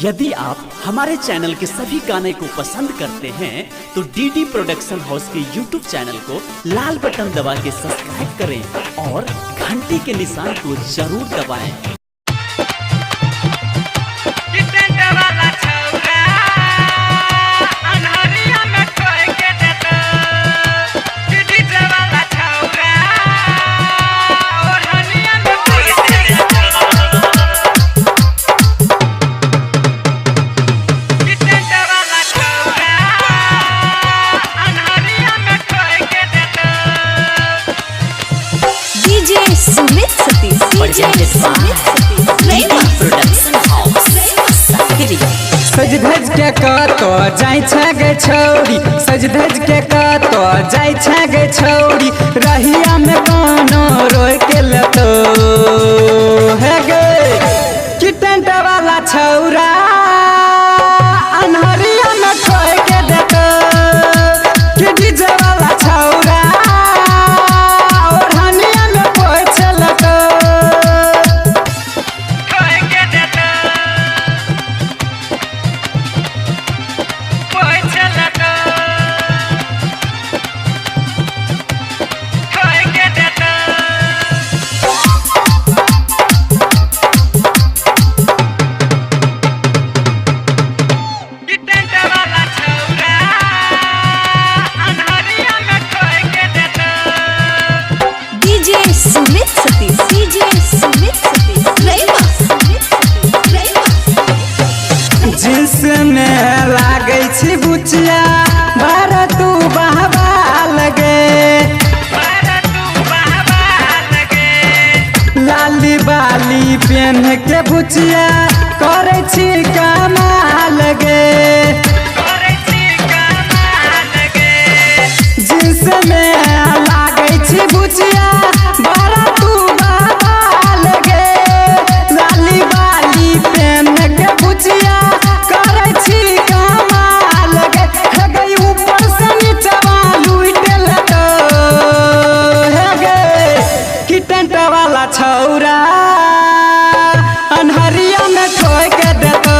यदि आप हमारे चैनल के सभी गाने को पसंद करते हैं तो डीडी प्रोडक्शन हाउस के यूट्यूब चैनल को लाल बटन दबा के सब्सक्राइब करें और घंटी के निशान को जरूर दबाएं। DJ Sumit Satish, DJ Sumit Satish, DD production house Sakri. सज धज के कतो जाय छै गे छौरी, सज धज के कतो जाय छै गे छौरी, रहिया में कोनो रोय के लतो हे गे कि टेंट वाला छौरा अन्हरिया में ठोय के देतो, कि डीजे वाला छौरा ओढ़निया में पोछ लतो। DJ Sumit Satish, DJ Sumit Satish, Sumit Satish, jeans में लागै छी बुचिया बार तू बहबा लगे, लाली बाली पेन के बुचिया करै छी कमाल गे। जींस में लागै छी बुचिया बार तू बहबा लगे, लाली बाली पेन के बुचिया करै छी कमाल गे। हे गई ऊपर से नीचवा लुइट लेतो हे गे कि टेंट वाला छौरा अन्हरिया में ठोक के देतो,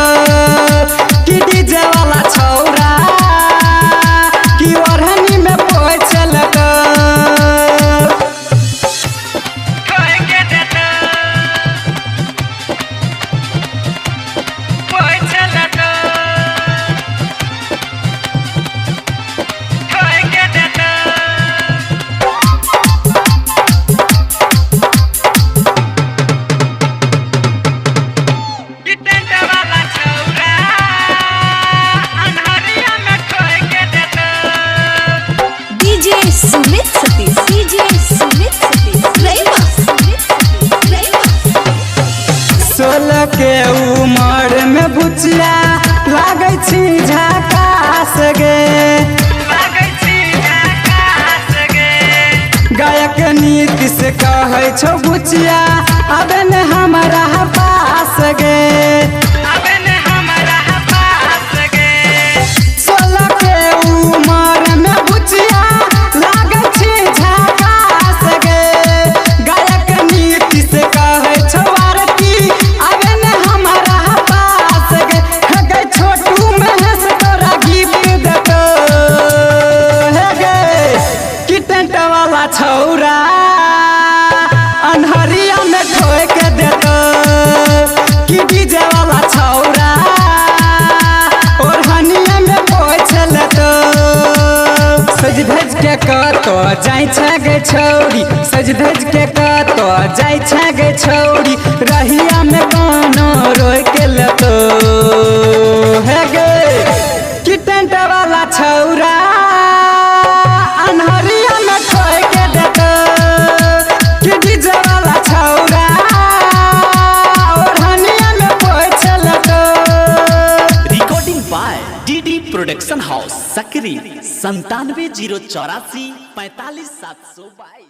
कि डीजे वाला छौरा कि ओढ़नी में पोछ लेतो। DJ Sumit Satish, DJ Sumit Satish, Sumit Satish, 16 के उमर में बुचिया लागै छी झकास गे, गायक नीतीश कहै छौ बुचिया आबे ने हमरा पास गे। 16 के उमर में बुचिया लागै छी झकास गे, गायक नीतीश कहै छौ आरती आबे ने हमरा पास गे। हे गे छोटू महेश तोरा गिफ्ट देतो हे गे कि टेंट वाला छौरा अन्हरिया में ठोक देतो, कि डीजे वाला छौरा ओढ़निया में पोछ लेतो। सज धज के कतो जाय छै गे छौरी, सज धज के कतो जाय छै गे छौरी, रहिया में कोनो रोय के लेतो हे गे कि टेंट वाला छौरा अन्हरिया में ठोक के देतो, कि डीजे वाला छौरा ओढ़निया में पोछ लेतो। Recording by DD production house Sakri 97 0 84 45 722।